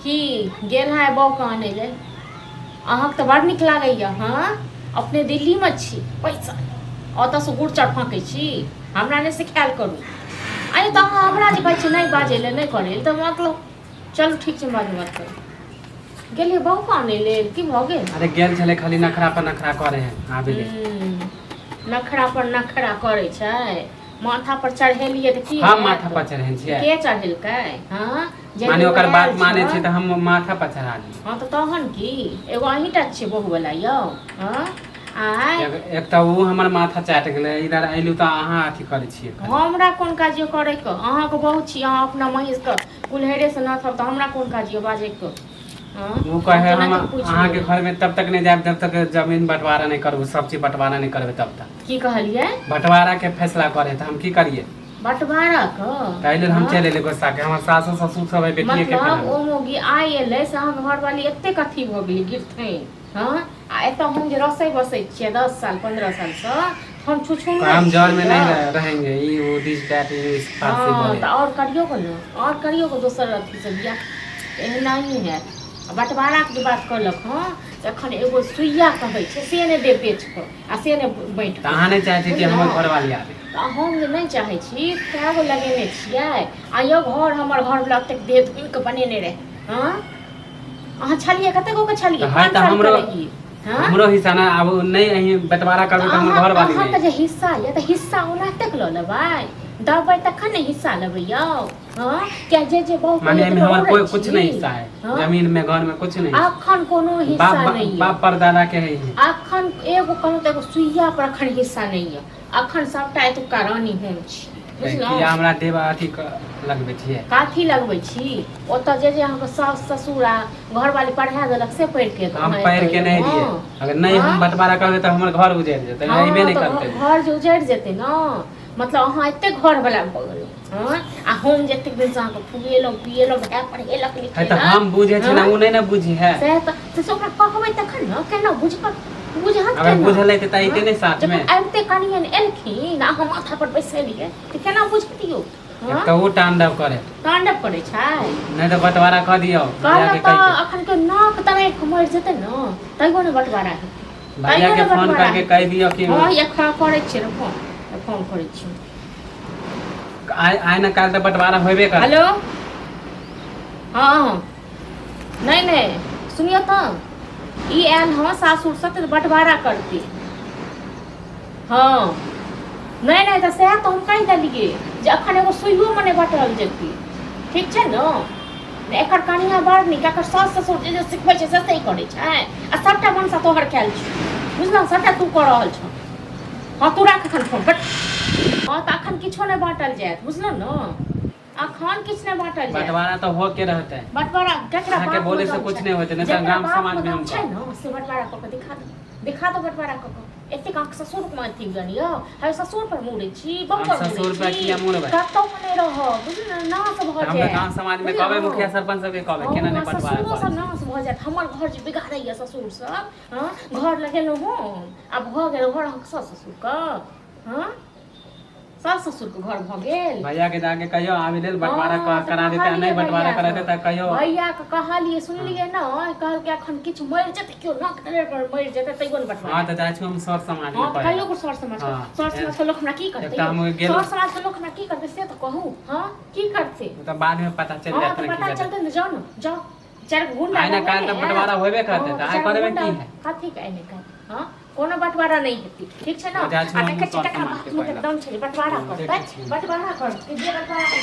की गेल है बौके आनै लेल? अहाँके तऽ बड़ नीक लागैए। हँ, अपने दिल्लीमे छी, पैसा ओतऽसँ गुड़ चाउर फाँकै छी। हमरा नहि सिखायल करू। अरे तऽ अहाँ हमरा जे कहै छी नहि बाजै लए, नहि करै लए, तऽ मतलब चलू ठीक छै, बादमे बात करू। गेलियै बहूके आनै लेल, की भऽ गेल? अरे गेल छलै, खाली नखरा पर नखरा करे है आबे लेल। नखरा पर नखरा करै छै। माथा पर चढ़ेलियै तऽ की हम हैत? माथा पर चढ़ेने छियै? के चढ़ेलकै? हँ, जे माने ओकर आयल बात माने छल। छै तऽ हम माथा पर चढ़ा दी? हँ तऽ तहन की, एगो अहींटा छियै बहू वाला यौ? हँ, आँय? एक तऽ ओ हमर माथा चाटि गेलै, इधर अयलू तऽ अहाँ अथी करै छियै खाली। हमरा कोन काज यऽ करैके? अहाँके बहुत छी, अहाँ अपना महीँसके कुल्हैरेसँ नाथब तऽ हमरा कोन काज यऽ बाजैके? हँ, ओ कहे हम हम तऽ पूछि अहाँके लेबै। घर में तब तक नहीं जायब जब तक जमीन बंटवारा नहीं करबू, सब चीज बंटवारा नहीं करबे तब तक। की कहलियै? बंटवारा के फैसला करे तऽ हम की करिए? बंटवारा के? ताहि लेल हम हँ? चलि एलियै गुस्सा के, हमर सासो ससुर सब है बेटिए के। मतलब ओ मौगी आइ एलै से अहाँके घरवाली एतेक अथी भऽ गेलै गिरथैन? हँ, आ एतऽ हम जे रसै बसै छियै 10 साल 15 सालसँ, हम छुछुन हम जर में नहीं रहेंगे, ई वो दिस that English फारसी। हँ। बोले। तऽ आओर करियौ गो ने, आओर करियौ गो दोसर अथीसँ बियाह, एहना ही हैत। आ बँटवाराके जे बात कहलक हँ, तऽ एखन एगो सुइया कहै छै से नहि देब बेच कऽ आ से नहि बाँटि तऽ अहाँ नहि चाहै छी कि हमर घरवाली आबे? तऽ हम जे नहि चाहै छी, कए गो लगेने छियै। आ यौ, घर हमर घरवला ओतेक देह धुनि कऽ बनेने रहै। हँ, अहाँ छलियै कतेक गो के छलियै? तऽ है 5 तऽ साल के हमरो रहियै। हँ। हमरो हिस्सा ना आब नहि, अहीं बंटवारा करबै तऽ हमर घरवाली अहाँके नहि जे हिस्सा यऽ तऽ हिस्सा ओनाहिते लऽ लेबै? देबै तखन ने हिस्सा लेबै यौ। हँ, किया जे जे बहुत माने एहिमे हमर कोई कुछ नहीं हिस्सा है? हाँ? जमीन में, घर में कुछ नहीं? अखन कोनो बाप हिस्सा नहीं यऽ। बाप परदादा के है ही। अखन एगो कहलहुँ तऽ एगो सुइया पर अखन हिस्सा नहीं यऽ। अखन सबटा एतुक्का रानी हम छी, बुझलहुँ? किया हमरा देव अथी लगबै छियै? काथी लगबै छी? ओतऽ जे जे अहाँके साउस ससुर आ घरवाली पढ़ा देलक से पढ़ि के हम पढ़ि के नहीं दिए। अगर नहीं हम हाँ? बंटवारा करबै तऽ हमर घर उजड़ि जेतै, अयबे नहि करतै। घर जे उजड़ि जेतै ने, मतलब अहाँ एतेक घरवला भऽ गेलहुँ? हँ, आ हम जे एतेक दिनसँ अहाँके खुएलहुँ पिएलहुँ, भाय पढ़ेलक है तऽ लिखेलक। हम बुझै छी ने, हाँ? ओ नहि ने बुझै है। सएह तऽ, से ओकरा कहबै तखन ने। केना बुझत? बुझत अगर केना? बुझलै तऽ अयतै नहि साथमे। जखन आबिते कनियन एलखिन आ हम माथा पर बैसेलियै तऽ केना बुझतियौ? एक तऽ ओ तांडव करे। तांडव करै छै। नहि तऽ बंटवारा कऽ दियौ भैया कहलक के तऽ कहि के। अखन के नाक तराइक मरि जेतै ने, तैयो ने बंटवारा हेतै। भैया तैयो के ने फोन बंटवारा करके हेतै। कहि दियौ कि हँ, एखन करै छियै ने फोन, फोन करै छियै। आइ आइ ने काल्हि तऽ बंटवारा होबे करतै। हेलो, हँ, नहि नहि, सुनियौ तऽ, ई आयल हँ सासुरसँ तऽ बँटवारा करतै। हँ, नहि नहि, तऽ सएह तऽ हम कहि देलियै जे एखन एगो सुइयोमे नहि बँटल जेतै, ठीक छै ने? ने एकर कनिया बड़ नीक, एकर सास ससुर जे जे सिखबै छै से सही करै छै। आ सभटा मनसा तोहर कयल छौ, बुझलहुँ? सभटा तू कऽ रहल छौ। हँ, तू राख एखन फोन। बट हँ, तऽ एखन किछो नहि बाँटल जायत, बुझलहुँ ने? अखन किछु नहि बाँटल जायत। बंटवारा तऽ हो के रहतै। बंटवारा केकरा अहाँके बाप बोले में से दम कुछ छै? नहि होतै, नहि तऽ जेकरा गाम बाप समाज में में दम हम छै ने, से बंटवारा कऽ के दिखा दो, दिखा दो बंटवारा कऽ के। एतेक अहाँके ससुर मे अथी गन यौ, हय ससुर पर मुड़ै छी, हम बम्पर मुड़ै ससुर पर छी। किया मुड़बै? कतौ नहि रहब, बुझलु ने? नाश भऽ तऽ हम तऽ जायत। गाँव समाज में बुझलहुँ? कहबै, मुखिया सरपंच सबके कहबै, केना नहि हँ, बंटवारा ससुरो करै सब छै। नाश भऽ जायत। हमर घर जे बिगाड़ैया ससुर सब। हँ, घर लगेलहुँ हम, आब भऽ गेल घर अहाँके सास ससुरके? हँ, सास ससुरके घर भऽ गेल? भैया के जाके कहियो आबे लेल, बंटवारा हँ, तऽ करा देते आ नहि कहलियै बंटवारा भैयाके। करा देते तऽ कहियो। भैयाके कहलियै, सुनलियै ने? कहलकै अखन किछु मरि जेतै, केओ नाक तरेर पर मरि जेतै तैयो ने बंटवारा। हँ, तऽ जाइ छी हम सर समाज हँ में तऽ पढ़े। कहियो सर समाज, सर समाज के लोक हमरा की करतै? एक तऽ हम गेलहुँ। सर समाज के लोक हमरा की करतै से तऽ कहू। हँ, की करतै? तऽ बाद में पता चलि हँ जायत तऽ ने की पता करतै। चलतै ने। जाउ ने, जाउ, चारि गो गुंडा आइ ने लगेने काल्हि तऽ आयत। बंटवारा होबे करतै, हँ, तऽ आइ चारि गो करबै गुंडा की है? कथी के आइ ने काल्हि? हँ, कोनो बंटवारा नहि हेतै, ठीक छै ने? जाइ छी आ हमहूँ देखै छियै सर ककरा समाजके बाप मे पहिले। दम छै जे बंटवारा करतै। देखै छियै। बंटवारा करतै जे बंटवारा।